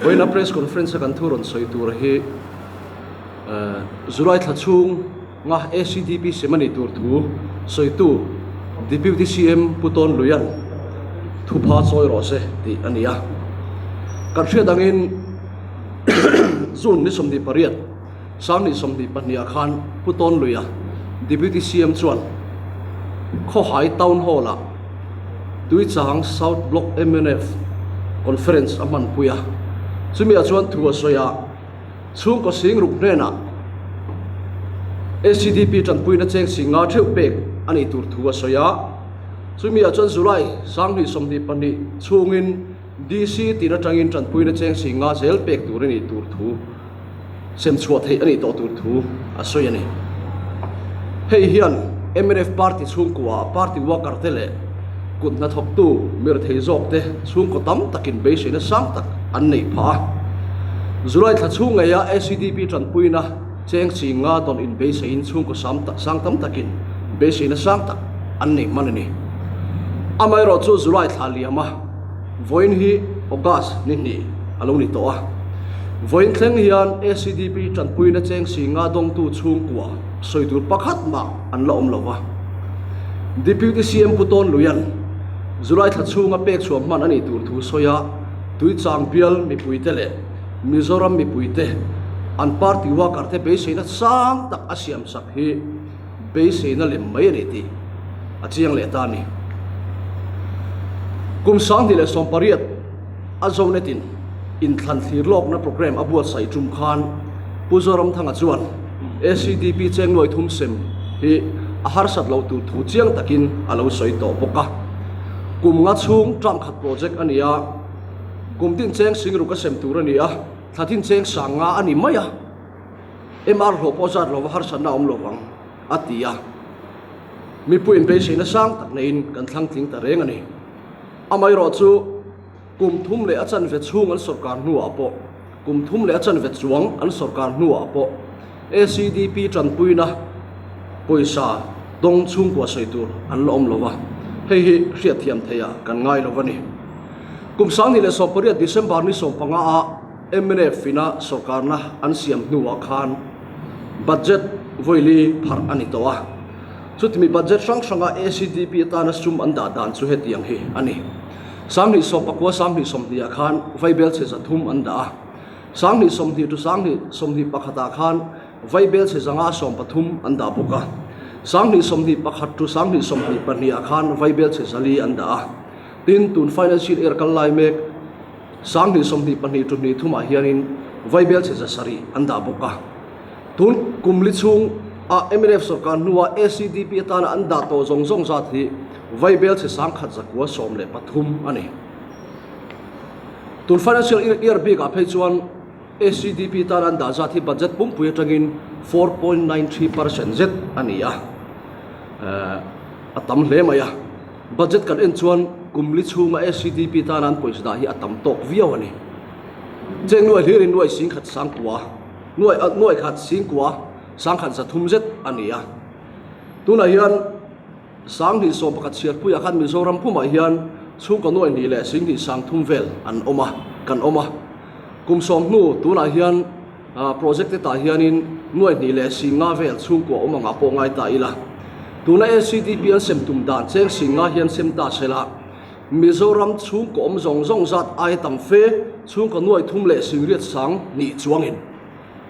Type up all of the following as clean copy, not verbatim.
Vawiina press conference a kan thu rawn sawi tur hi July thla chhung nga ACDP sem a nih tur thu sawitu Deputy CM Pu Tawn Luian thupha chawi rawh se tih a ni a. Kan hriat angin June ni 28 Sangni 22 ah khan Pu Tawn Luia Deputy CM chuan Khawhai Town Hall ah Tuichang South Block mnf Conference a hmanpui a, chumi ah chuan thu a sawi a, chhungkaw sing ruk hnenah ACDP tanpuina cheng sing nga theuh pek a nih tur thu a sawi a, chumi ah chuan July 2022 chhungin DC tin atangin tanpuina cheng sing nga zel pek tur a nih tur thu sem chhuah theih a nih tawh tur thu a sawi a ni. Hei hian mnf party chhungkua party worker te leh kut hnathawktu mirthei zawk te chhungkaw tam takin beiseina sang tak an neih phah a. July thla chhung ngeia ACDP tanpuina cheng chi nga dawn inbeiseiin chhungkaw sang tam takin beiseina sang tak an nei hman a ni. Amaherawhchu July thla liama Vawiin hi August ni hnih a lo ni tawh a. Vawiin thleng hian ACDP tanpuina cheng si nga dawngtu chhungkua sawi tur pakhat mah an la awm lo va. Deputy CM Pu Tawn Luian July thla chhunga pek chhuah hman a nih tur thu sawi a, Tuichang bial mipuite leh Mizoram mipuite an party worker te beiseina sang tak a siamsak hi beiseina lem mai a ni tih a chiang leh ta a ni. Kum 2018 a Zonetin inthlan thlir lawkna programme a buatsaih tum khan Pu Zoramthanga chuan ACDP cheng nuai thum sem hi a harsat loh tur thu chiang takin a lo sawi tawh bawk a. Kum nga chhung term khat project a ni a, kum tin cheng singruk a sem tur a ni a, thla tin cheng sang nga a ni mai a. MR hlawh pawh zat lova harsatna a awm lo vang, a ti a. Mipuiin beiseina sang tak neiin kan thlang tling ta reng a ni. Amaherawh chu kum thum leh a chanve chhung an sawrkar hnuah pawh, kum thum leh a chanve chuang an sawrkar hnuah pawh ACDP tanpuina pawisa dawng chhungkua sawi tur an la awm lo va, hei hi hriatthiam theiah kan ngai lo va ni. Kum 2018 December ni 15 ah Mnf ina sawrkarna an siam hnuah khan budget vawili pharh a ni tawh a. Chutimi budget hrang hranga ACDP atana sum an dah dan chu hetiang hi a ni. 2019 2020 ah khan vaibel chhe 300 an dah a. 2020 to 2021 ah khan vaibel chhe 130 an dah bawk a. 2021 to 2022 ah khan vaibel chhe 400 an dah a. Tin, tun financial year kal lai mek 2022 to 23 ah hianin vaibel chhe 700 an dah bawk a. Tun kum li chhung a mnf sawrkar hnua ACDP atana an dah tawh zawng zawng zat hi vaibel chhe 1,113 a ni. Tun financial year bikah phei chuan ACDP tana an dah zat hi budget pumpui atangin 4.93% zet a ni a, a tam hle mai a. Budget kan en chuan kum li chhunga ACDP tana an pawisa dah hi a tam tawk viau a ni. Cheng nuai hlirin nuai singkhat sangkua, nuai nuai khat singkua sangkhat 300 zet a ni a. Tunah hian 2011 chhiarpuiah khan Mizoram pumah hian chhungkaw nuai hnih leh 2 sangthum vel an awm a, kan awm a. Kum sawm hnu tunah hian Project te tah hianin nuai hnih leh sing nga vel chhungkua awm angah pawh ngai ta ila. Tuna ACDP an sem tum dan cheng sing nga hian sem ta se la, Mizoram chhungkaw awm zawng zawng zat aia tam fe chhungkaw nuai thum leh sing riat sang hnih chuangin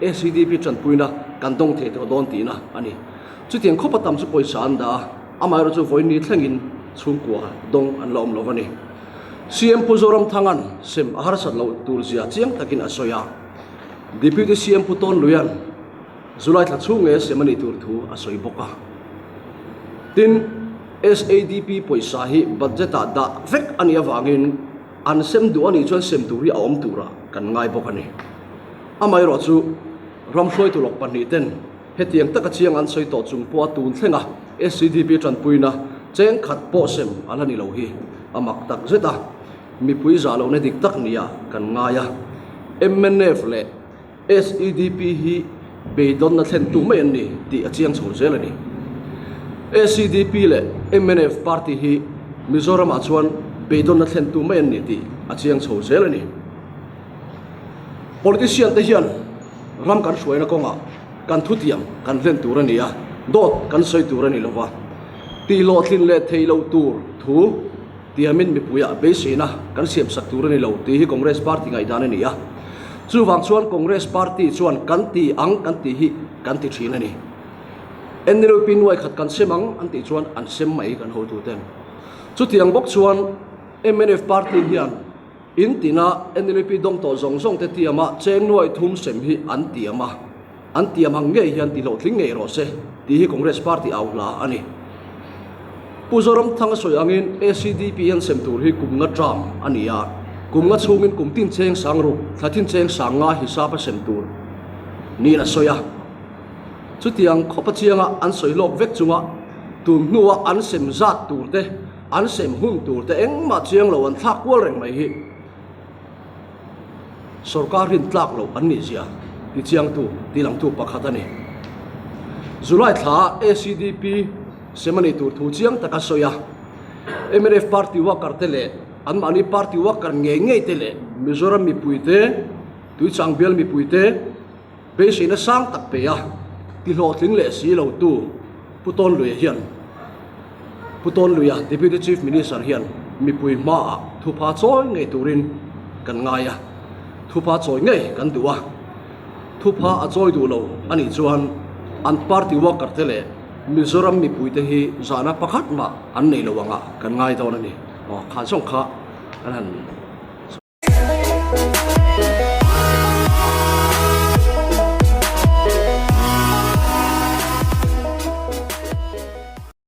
ACDP tanpuina kan dawng thei tawh dawn tihna a ni. Chutiang khawpa tam chu pawisa an dah a, amaherawhchu chu vawiin thlengin chhungkua dawng an la awm lo a ni. CM Pu Zoramthanga'n sem a harsat loh tur zia chiang takin a sawi a. Deputy CM Pu Tawn Luian July thla chhung nge sem a nih tur thu a sawi bawk a. Tin, SADP pawisa hi budget ah dah vek a nih avangin an sem duh a nih chuan sem tur hi a awm turah kan ngai bawk a ni. Amaherawhchu, ram hruaitu lawk pahnih ten hetiang taka chiang an sawi tawh chung pawha tun thlenga SADP tanpuina cheng khat pawh sem a la ni lo hi a mak tak zet a. Mipui zah lohna dik tak nia kan ngai a, mnf leh SEDP hi beidawnna thlentu mai an ni tih a chiang chho zel a ni. SEDP leh mnf party hi Mizoramah chuan beidawnna thlentu mai an ni tih a chiang chho zel a ni. Politician te hian ram kan hruaina kawngah kan thutiam kan hlen tur a ni a, dawt kan sawi tur a ni lova, tihhlawhtlin leh theih loh tur thu tiamin mipuiah beiseina kan siamsak tur a ni lo tih hi Congress party ngaihdan a ni a. Chuvang chuan Congress party chuan kan ti ang kan tih hi kan ti thin a ni. NLUP nuai khat kan sem ang an tih chuan an sem mai kan hotuten. Chutiang bawk chuan mnf party hian In tina NLP dawng tawh zawng zawng te tiama cheng nuai thum sem hi an tiam a, an tiam ang ngei hian ti hlawhtling ngei rawh se tih hi Congress party au hla a ni. Pu Zoramthanga sawi angin ACDP hian sem tur hi kum nga term a ni a, kum nga chhungin kum tin cheng sang ruk, thla thin cheng sang nga hisap a sem tur niin a sawi a. Chutiang khawpa chianga an sawi lawk vek chunga tun hnua an sem zat tur te, An sem hun tur te engmah chiang lo an thlak kual reng mai hi sorkar rin tlak loh an nih zia ti chiangtu ti langtu pakhat a ni. July thla ACDP sem a nih tur thu chiang taka sawi a, mnf party worker te leh anmahni party worker ngei ngei te leh Mizoram mipui te, Tuichang bial mipui te, Beiseina sang tak pe a, ti hlawhtling leh si lo tu Pu Tawnluia hian Pu Tawnluia, Deputy Chief Minister hian mipui hmaah thupha chawi ngei turin kan ngai a, thupha chawi ngei kan duh a, thupha a chawi duh lo a nih chuan an party worker te leh Mizoram mipuite hi zahna pakhat mah an nei lo angah kan ngai dawn a ni. Aw, kha zawng kha kan han.